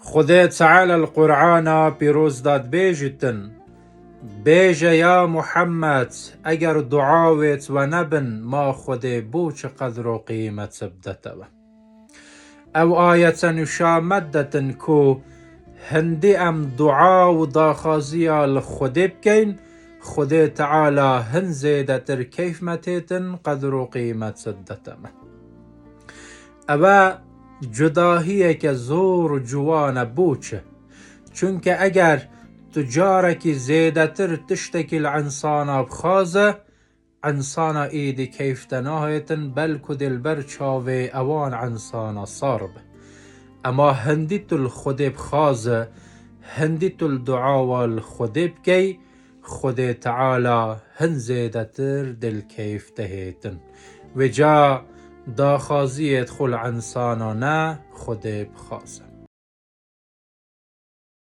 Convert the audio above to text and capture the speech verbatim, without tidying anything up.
Xwedê Teala li Qur'ana pîroz de dibêjitin: Bêje ya Muhammed, eger duawêt we nebin, ma Xwedê bo çi qedr û qîmet bidete we. Ew ayete nîşan me detin ku hindî em dua û daxwaziya li Xwedê bikeyn, Xwedê Teala hin zêdetir keyf me têtin, qedr û qîmet dete me. Ev e cudahiyeke zor û ciwan e, bo çi? Çunke eger tu carekî zêdetir tiştekî li insana bixwaze, insana êdî keyf te nahêtin, belku dê li ber çavê ewan insana sar be. Ema hindî tu li Xwedê bixwaze, hindî tu li duawa li Xwedê bikey, Xwedê Teala hin zêdetir dê li keyf te hêtin. Vêca daxwaziyêt xwe li insana ne, Xwedê bixwaze.